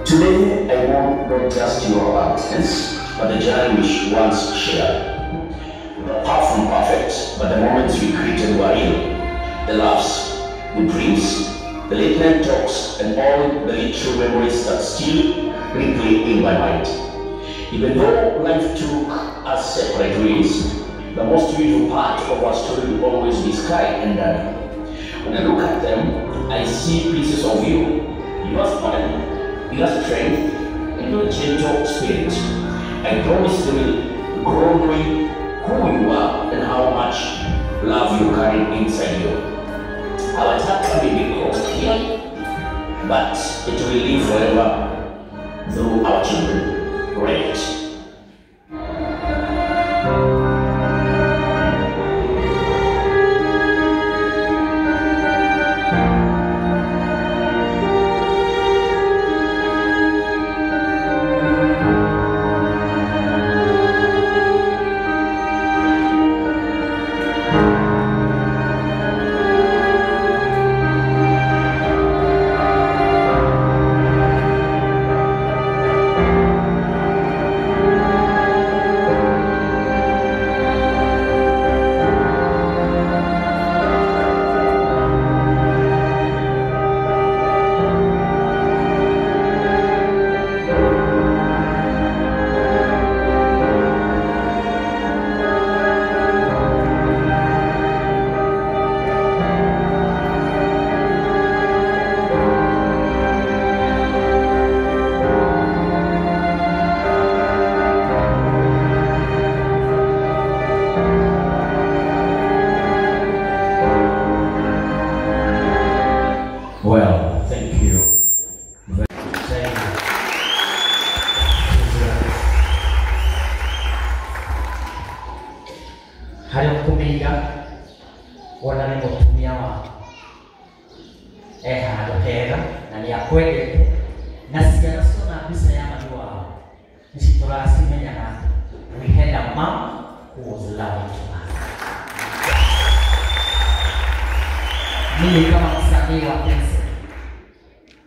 Today, I mourn not just your absence, but the journey we once shared. Far from perfect, but the moments we created were real. The laughs, the dreams, the late night talks, and all the little memories that still replay in my mind. Even though life took us separate ways, the most beautiful part of our story will always be Sky and Daddy. When I look at them, I see pieces of you, your smile, your strength, and your gentle spirit. I promise they will grow knowing who you are and how much love you carry inside you. Our chapter may be closed here, but it will live forever through our children. Great. Well, thank you. Harĩa ũkũmĩiga wona nĩ mũtumia waku e handũ hega na nĩ akwendete na ciana ciona mbica ya mami wao nĩ citũracimenyaga we had a mom who was loving to us. Mimi kama msanii wa Kense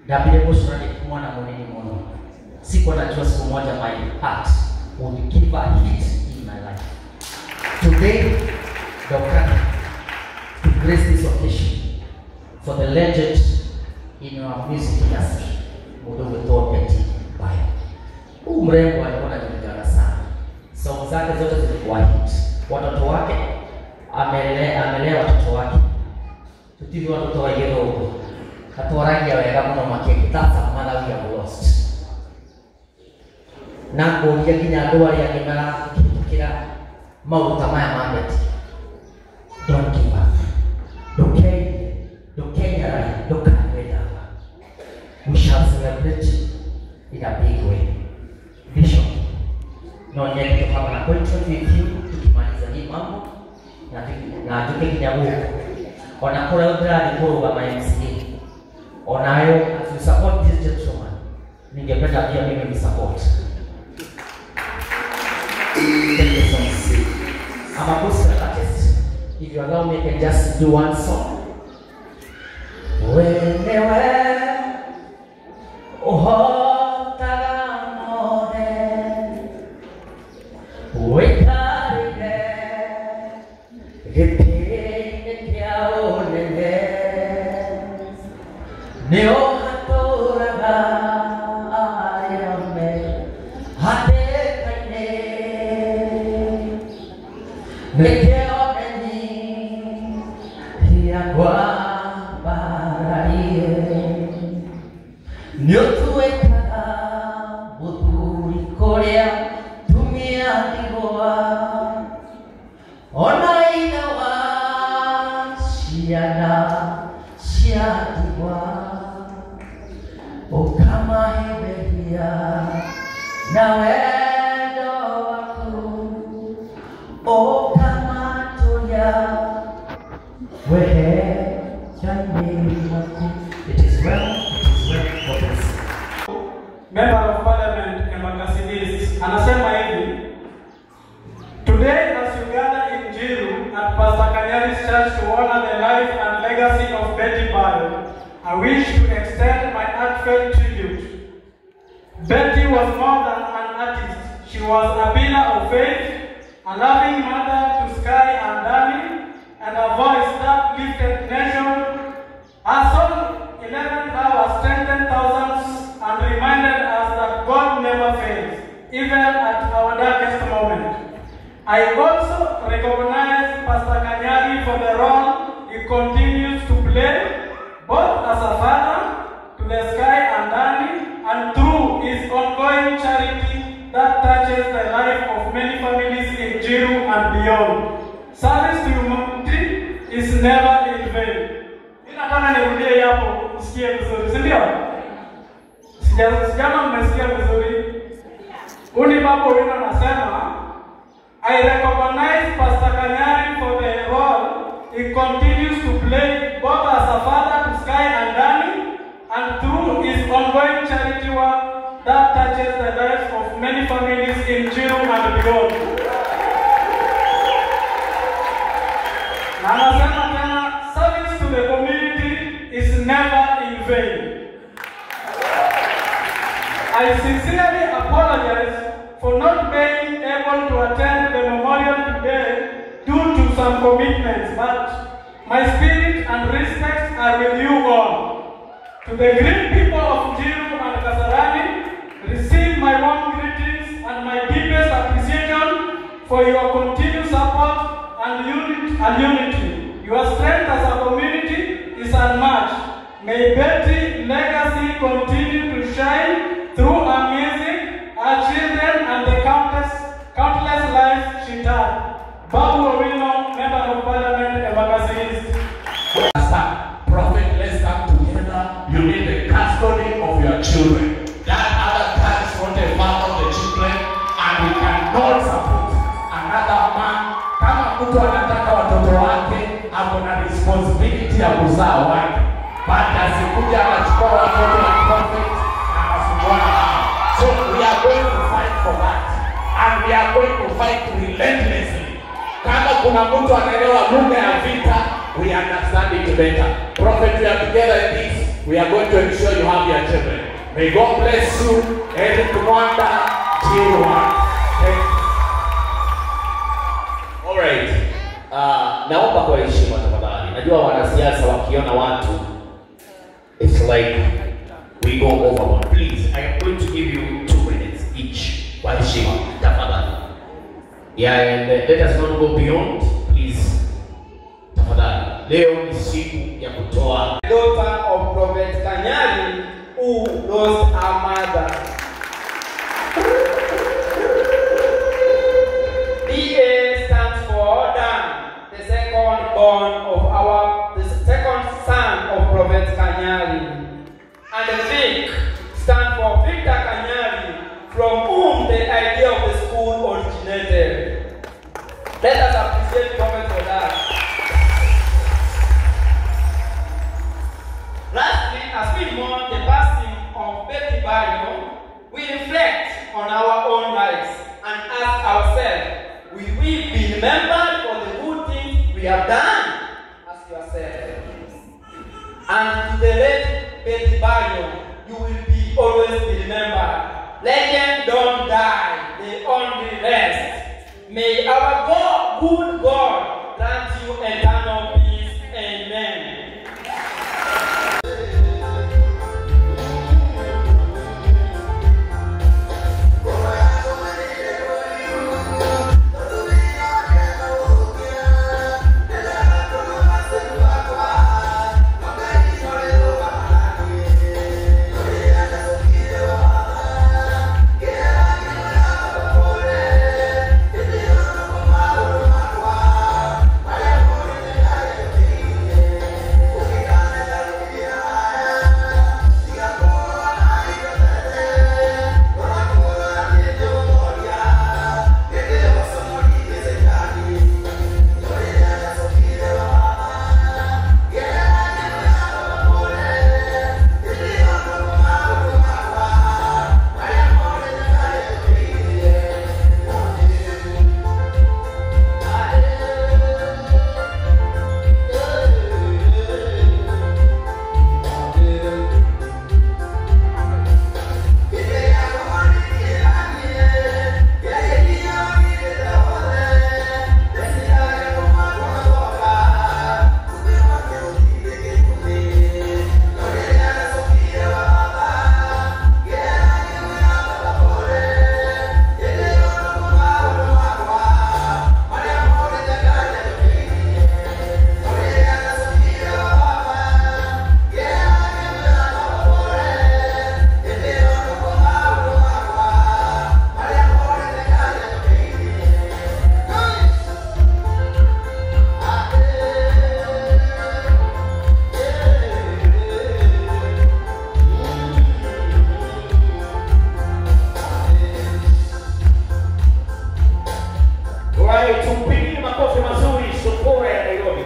ndambire gũcora nĩ mwana mũnini mũno, sikuwa najua siku moja my heart would give a hit in my life. Today, Dr. to grace this occasion for the legend in our music industry, mũndũ ũgwĩtwo Betty Bayo. Huyu mrembo alikuwa anajulikana sana, song zake zote zilikuwa hit. Watoto wake amelea watoto wake tutivi watoto wa gĩthũngũ atwaragia wega mũno makĩria. That's a mother we have lost. Na ngũria nginya andũ arĩa angĩ marakĩhĩtũkĩra maũndũ ta maya ma Betty, don't give up, ndũkenyarare, ndũkanyue ndawa. We shall celebrate in a big way. Bishop, no nyende to have an appointment with you tukimaliza hii mambo na njuke nginya gũkũ ona kũrĩa ndĩrathiĩ kũrũgama MCA onayo, as you support this gentleman, ningependa pia mimi ni support. Thank you so much. I'm a gospel artist. If you allow me, I can just do one song. Wenewe uhotaga mothe wikarire gĩtĩ-inĩ kĩa ũnene nĩ ũhatũraga arĩa me hatĩka-inĩ nĩkĩo ndenyihia kwambararie nĩ ũtuĩkaga mũthuri kũrĩa tumia ndigwa ona ithe wa ciana cia ndigwa ũkamahĩmbĩria na wendo waku ũkamatũria weheja-inĩ waku. It is well, it is well. God bless you. Member of Parliament Embakasi East anasema hivi: Today as you gather in Njiru at Pastor Kanyari's church to honor the life and legacy of Betty Bayo, I wish to extend my heartfelt tribute. Betty was more than an artist. She was a pillar of faith, a loving mother to Sky and Danny, and a voice that lifted nation. Her song, 11th Hour, strengthened thousands and reminded us that God never fails, even at our darkest moment. I also recognize Pastor Kanyari for the role he continues to play, both as a father to the Sky and Danny, and through his ongoing charity that touches the life of many families in Njiru and beyond. Service to humanity is never in vain. Nataka nirudie hapo usikie vizuri, si ndio? Sijama mmesikia vizuri. Uni Babu Owino anasema, I recognize Pastor Kanyari for the role he continues to play both as a father to Sky and Danny, and through his ongoing charity work that touches the lives of many families in Njiru and beyond. Na anasema tena, service to the community is never in vain. I sincerely apologize for not being able to attend the memorial today due to some commitments, but my spirit and respect are with you all. To the great people of Njiru and Kasarani, receive my warm greetings and my deepest appreciation for your continued support and unity. Your strength as a community is unmatched. May Betty's legacy continue to shine through her music, her children, and the countless lives she touched. Babu Owino, Member of Parliament, Embakasi East. Prophet, let's come together. You need the custody of your children. That other guy is not a father of the children, and we cannot support another man. Kama mtu anataka watoto wake, ako na responsibility ya kuzaa wake. But asikuja anachukua watoto wa prophet na anasumbua nao. So we are going to fight for that, and we are going to fight relentlessly. Kama kuna mtu anaelewa lugha ya vita, we understand it better. Prophet, we are together in this. We are going to ensure you have your children. May God bless you. Eric Mwanda, Jiwa. Thank you. All right. Naomba kwa heshima tafadhali. Najua wanasiasa wakiona watu, it's like we go overboard. Please, I am going to give you 2 minutes each. Kwa heshima tafadhali. Yeah, and let us not go beyond, please. Tafadhali. Leo ni siku ya kutoa. Daughter of Prophet Kanyari, who lost her mother. DA stands for Dan, the second born of the second son of Prophet Kanyari. And the Vic stands for Victor Kanyari, from whom the idea of the school originated. Let us appreciate Prophet for that. Lastly, as we mourn the passing of Betty Bayo, we reflect on our own lives and ask ourselves, will we be remembered for the good things we have done? Ask yourself. And to the late Betty Bayo, you will be always be remembered. Legends don't die, they only rest. May our God, good God, grant you eternal peace. Amen. Yeah. Alright, tumpigie makofi mazuri Sokora ya Nairobi.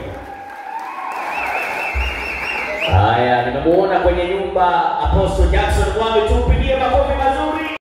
Haya, nimemuona kwenye nyumba Apostle Jackson Mwami, tumpigie makofi.